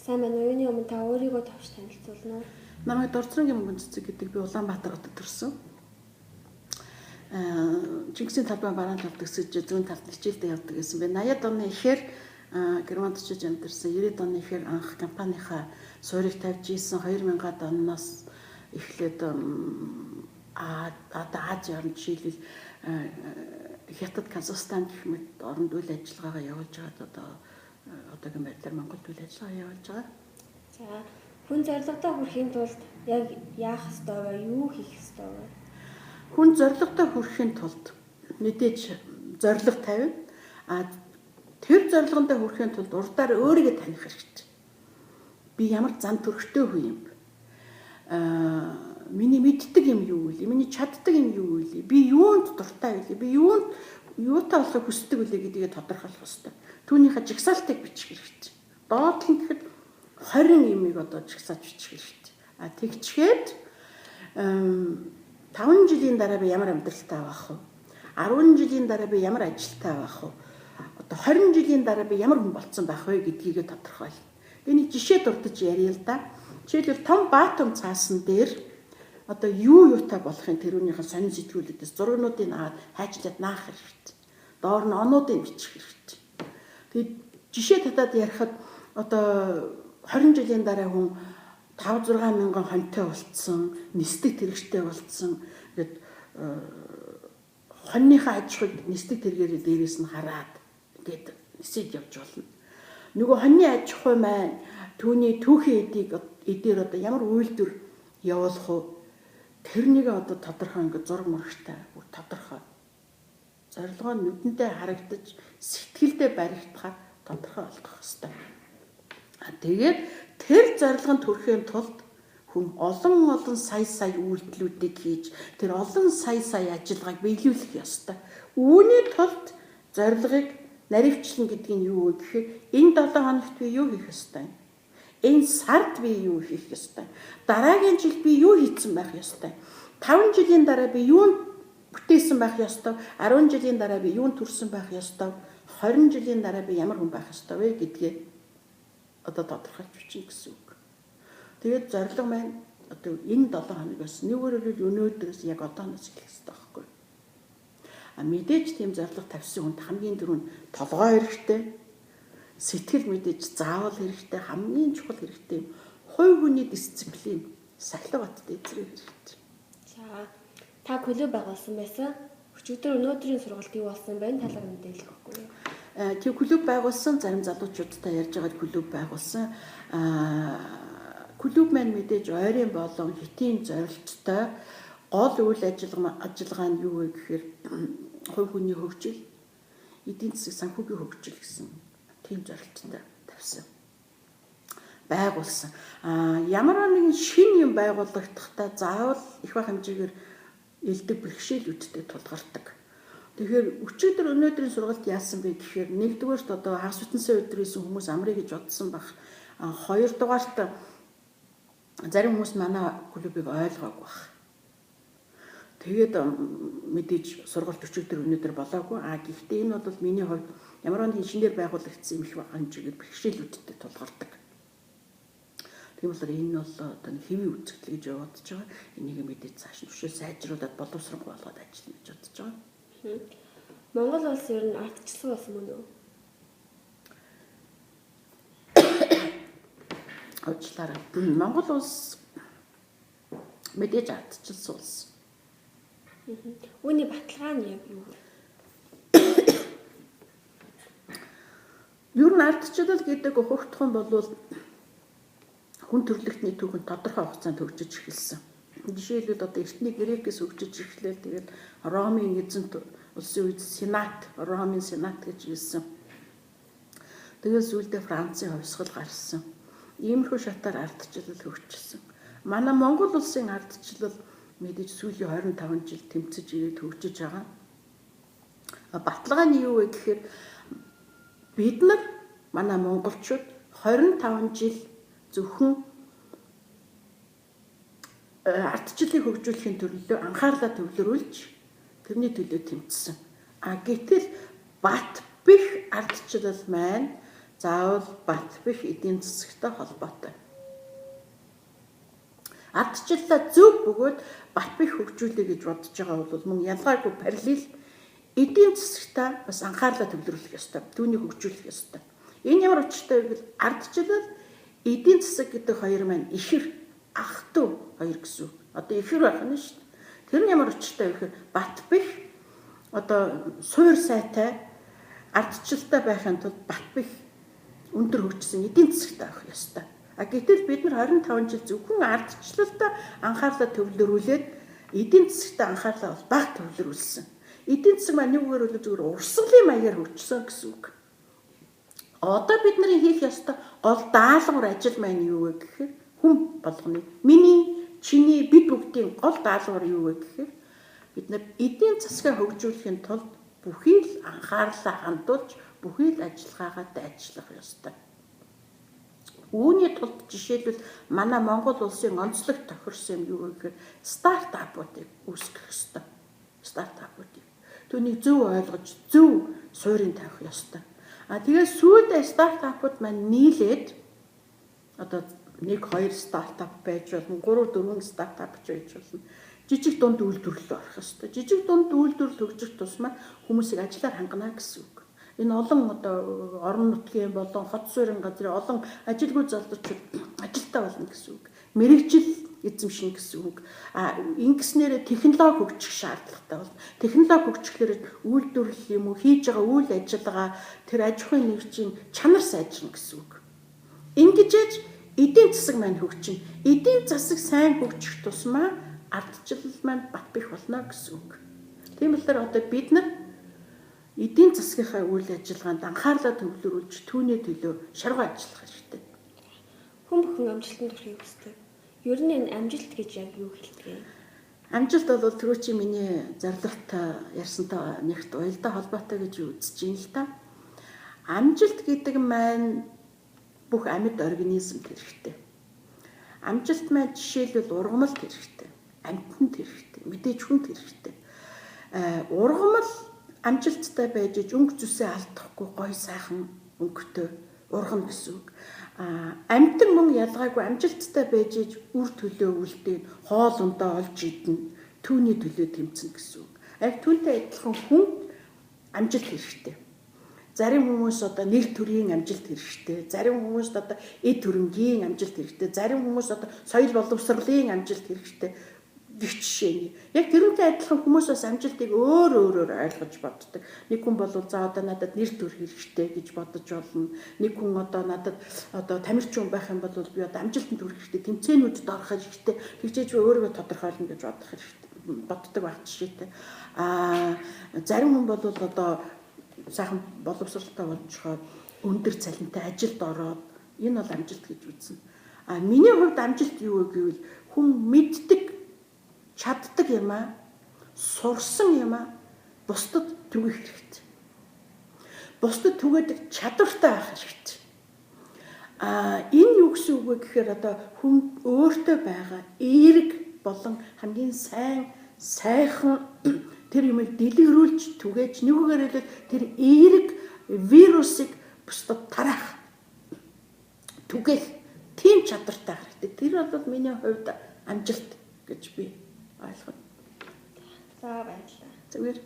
Сайн байна уу? Юуны өмнө та өөрийгөө товч танилцуулна уу? Намайг Дорцрынгийн мөнгөн цэцэг гэдэг, би Улаанбаатар хотод төрсөн. Чингисийн талбай баруун талд өсөж, зүүн талд хичээлдээ явдаг гэсэн. Би 80-ад оны ихээр Германд очиж амьдарсан. 90-ад оны ихээр анх компанийнхаа суурийг тавьж исэн. 2000-ад оноос эхлээд одоо Ази орнд, жишээлбэл Хятад, Казахстан гэх мэт оронд үйл ажиллагаагаа явуулж байгаад одоогийн байдлаар Монголд үйл ажиллагаа явуулж байгаа. За, хүн зорилгодоо хүрэхийн тулд яг яах ёстой вэ? Юу хийх ёстой вэ? Хүн зорилгодоо хүрэхийн тулд мэдээж зорилго тавина. А тэр зорилгондоо хүрэхийн тулд урдаар өөрийгөө таних хэрэгтэй. Би ямар зан төрхтэй хүн юм бэ? Миний мэддэг юм юу вэ? Миний чаддаг юм юу вэ? Би юунд дуртай вэ? Би юунд юутай болохыг хүсдэг вэ гэдгээ тодорхойлох ёстой. Түүнийхээ жагсаалтыг бичих хэрэгтэй. Доотлон гэхэд 20 юмыг одоо жагсааж бичих хэрэгтэй. А тэгчгээд 5 жилийн дараа би ямар амьдралтай байх вэ? 10 жилийн дараа би ямар ажилтай байх вэ? Одоо 20 жилийн дараа би ямар хүн болцсон байх вэ гэдгийг тодорхойл. Би нэг жишээ дурдж ярья л да. Жишээлбэл, том баатом цаасан дээр одоо юу юутай болохын тэрүүнийхээ сонин сэтгүүлүүдээс зургнуудыг аваад хайчлаад наах хэрэгтэй. Доор нь онуудыг бичих хэрэгтэй. Тэгээд жишээ татаад ярихад, одоо 20 жилийн дараа хүн 5 6 мянган хоньтой болцсон, нисдэг тэрэгтэй болцсон. Ингээд хоньныхаа аж ахуйг нисдэг тэргээрээ дээрээс нь хараад ингээд нисээд явж болно. Нөгөө хоньны аж ахуй маань түүний түүхийн эдийг эдээр одоо ямар үйлдвэр явуулах вэ? Тэрнийг одоо тодорхой ингээд зураг мөрөгтэй бүр тодорхой. Зорилгоо нүдэнтэй харагдаж, сэтгэлдээ баригдахаар тодорхой болгох ёстой. А тэгээд тэр зорилгонд хүрэхийн тулд хүн олон олон сая сая үйлдэлүүдийг хийж, тэр олон сая сая ажиллагааг биелүүлэх ёстой. Үүний тулд зорилгыг наривчлан гэдэг нь юу вэ гэхээр, энэ 7 хоногт би юу хийх ёстой? Энэ сард би юу хийх ёстой? Дараагийн жил би юу хийцэн байх ёстой? 5 жилийн дараа би юунд бүтээсэн байх ёстой? 10 жилийн дараа би юунд төрсөн байх ёстой? 20 жилийн дараа би ямар хүн байх ёстой вэ гэдгээ одоо тодорхойлж бичнэ гэсэн үг. Тэгээд зорилго маань одоо энэ 7 хоногоос, нэгээрээ өнөөдрөөс, яг одооноос эхлэх ёстой байхгүй. А мэдээж тийм зорилго тавьсан хүнд хамгийн түрүүнд толгой хэрэгтэй, сэтгэл мэдээж заавал хэрэгтэй, хамгийн чухал хэрэгтэй юм хувь хүний дисциплин, сахилга баттай эзрэх хэрэгтэй. За, та клуб байгуулсан байсан. Өчигдөр өнөөдрийн сургалт юу болсон бэ? Талаар мэдээлэх өгөхгүй юу? Тийм, клуб байгуулсан, зарим залуучуудтай ярьж байгаад клуб байгуулсан. Клуб маань мэдээж ойрын болон хэтийн зорилттой, гол үйл ажиллагаа нь юу вэ гэхээр хувь хүний хөгжил, эдийн засаг, санхүүгийн хөгжил гэсэн тийм зорилттой тавьсан. Байгуулсан. Ямар нэгэн шинэ юм байгуулагдахдаа заавал их бага хэмжээгээр элдв бэрхшээлүүдтэй тулгардаг. Тэгэхээр өчигдөр өнөөдрийн сургалт яасан бэ гэхээр, нэгдүгээрт одоо хагас бүтэн өдөр исэн хүмүүс амрыг гэж бодсон байх. Хоёрдугаарт зарим хүмүүс манай клубыг ойлгоогүй байх. Тэгээд мэдээж сургалт өчигдөр өнөөдөр болоогүй. А гэхдээ энэ бол миний хувьд ямар нэгэн шинээр байгуулагдсан юм их бага хэмжээгээр бэрхшээлүүдтэй тулгардаг. Тийм болохоор энэ бол одоо нэг хэвийн үзэгдэл гэж бодож байгаа. Энийг мэдээж цааш нь өшөө сайжруулад, боловсронгүй болгоод ажиллана гэж бодож байгаа. Монгол улс ер нь ардчилсан болсон мөн үү? Уучлаарай. Монгол улс мэдээж ардчилсан улс. Үүний баталгаа нь яг юу вэ? Ер нь ардчлал гэдэг ухагдах юм бол хүн төрөлхтний түүхэн тодорхой хугацаанд хөгжиж эхэлсэн. Жишээлбэл, одоо эртний Грекээс хөгжиж эхлээл, тэгээд Ромын эзэнт улсын үед Сенат, Ромын Сенат гэж хэлсэн. Тэгээд сүүлдээ Францын хувьсгал гарсан. Иймэрхүү шатаар ардчлал хөгжсөн. Манай Монгол улсын ардчлал мэдээж сүүлийн 25 жил тэмцэж ирээд хөгжиж байгаа. Баталгаа нь юу вэ гэхээр, бид нар, манай монголчууд 25 жил зөвхөн ардчлалыг хөгжүүлэхийн төлөө анхаарлаа төвлөрүүлж, тэрний төлөө тэмцсэн. А гэтэл бат бих ардчлал маань заавал бат бэх эдийн засагтай холбоотой. Ардчлалаа зөв бөгөөд бат бэх хөгжүүлэе гэж бодож байгаа бол мөн ялгаагүй параллел эдийн засагтаа бас анхаарлаа төвлөрүүлэх ёстой. Түүнийг хөгжүүлэх ёстой. Энэ ямар учиртай вэ гэвэл ардчлал, эдийн засаг гэдэг хоёр маань ихэр ах トゥ хоёр гэсэн үг. Одоо ихэр байх нь шүү дээ. Тэр нь ямар учиртай вэ гэхээр бат бэх одоо суур сайтай ардчлалтай байхын тулд бат бэх өндөр хөгжсөн эдийн засагтай байх ёстой. А гэтэл бид нар 25 жил зөвхөн ардчлалтай анхаарлаа төвлөрүүлээд эдийн засагтай анхаарлаа бол бага төвлөрүүлсэн. Эдийн засаг маань нэг үгээр бол зөвхөн урсгалын маягаар хөгжсөн гэсэн үг. Одоо бид нарын хийх ёстой гол даалгавар ажил маань юу вэ гэхээр хүн болгоны миний, чиний, бид бүгдийн гол даалгавар юу вэ гэхээр бид нар эдийн засгаа хөгжүүлэхийн тулд бүхий л анхаарлаа хандуулж бүхий л ажиллагаагаа дайчлах ёстой. Үүний тулд жишээлбэл манай Монгол улсын онцлог тохирсон юм юу вэ гэхээр стартапуудыг үүсгэх ёстой. Стартапуудыг. Түүнийг зөв ойлгож, зөв суурийг тавих ёстой. А тэгээд сүүлдээ стартапууд маань нийлээд одоо 1 2 стартап байж болно, 3 4 стартап ч байж болно. Жижиг дунд үйлдвэрлэл орох ёстой. Жижиг дунд үйлдвэрлэл хөгжих тусмаа хүмүүсийг ажиллаар хангана гэсэн үг. Энэ олон одоо орон нутгийн болон хот суурин газрын олон ажилгүй залуучууд ажилтаа болно гэсэн үг. Мэргэжил эзэмшин гэсэн үг. А ингэснээрээ технологи хөгжих шаардлагатай болно. Технологи хөгжихээр үйлдвэрлэл юм уу хийж байгаа үйл ажиллагаа тэр аж ахуйн нэгжийн чанар сайжирна гэсэн үг. Ингэж эдийн засаг маань хөгжинэ. Эдийн засаг сайн хөгжих тусмаа ардчлал маань бат бэх болно гэсэн үг. Тийм болохоор одоо бид нар эдийн засгийнхаа үйл ажиллагаанд анхаарлаа төвлөрүүлж түүний төлөө шаргуу ажиллах хэрэгтэй. Хүн бүхэн амжилтанд хүрэхийг хүсдэг. Ер нь энэ амжилт гэж яг юу хэлдэг вэ? Амжилт бол түрүү чи миний зорилготой ярьсантай нэгт уялдаа холбоотой гэж үзэж байна л да. Амжилт гэдэг маань бүх амьд организмд хэрэгтэй. Амжилт маань жишээлбэл ургамалд хэрэгтэй, амьтанд хэрэгтэй, мэдээж хүнд хэрэгтэй. Ургамал амжилттай байж өнгө зүсээ алдахгүй гой сайхан өнгөтэй ургана гэсэн үг. Амьтан мөн ялгаагүй амжилттай байж үр төлөө үлдээн хоол ундаа олж идэнэ, түүний төлөө тэмцэнэ гэсэн үг. Яг түүнтэй адилхан хүн амжилт хэрэгтэй. Зарим хүмүүс одоо нэр төрийн амжилт хэрэгтэй, зарим хүмүүс одоо эд хөрөнгийн амжилт хэрэгтэй, зарим хүмүүс одоо соёл боловсролын амжилт хэрэгтэй гэх жишээний. Яг тэрүүнтэй адилхан хүмүүс бас амжилтыг өөр өөрөөр ойлгож боддог. Нэг хүн бол за одоо надад нэр төр хэрэгтэй гэж бодож болно. Нэг хүн одоо надад одоо тамирчин хүн байх юм бол би одоо амжилтанд хүрэх хэрэгтэй, тэмцээнүүдэд орох хэрэгтэй. Тэгжээж би өөрийгөө тодорхойлно гэж бодох хэрэгтэй. Боддог байх жишээтэй. Зарим хүн бол одоо сайхан боловсралтай болж өндөр цалинтай ажилд ороод энэ бол амжилт гэж үзнэ. Миний хувьд амжилт юу вэ гэвэл хүн мэддэг, чаддаг юм аа, сурсан юм аа бусдад түгээх хэрэгтэй. Бусдад түгээдэг чадвартай байх хэрэгтэй. Энэ юу гэсэн үг вэ гэхээр одоо хүн өөртөө байгаа эерэг болон хамгийн сайн, сайхан тэр юмыг дэлгэрүүлж түгээж, нэгүгээр хэлбэл тэр эерэг вирусыг бусдад тараах, түгээх тийм чадвартай хэрэгтэй. Тэр бол миний хувьд амжилт гэж би ойлгоно. За баярлалаа. Зүгээр.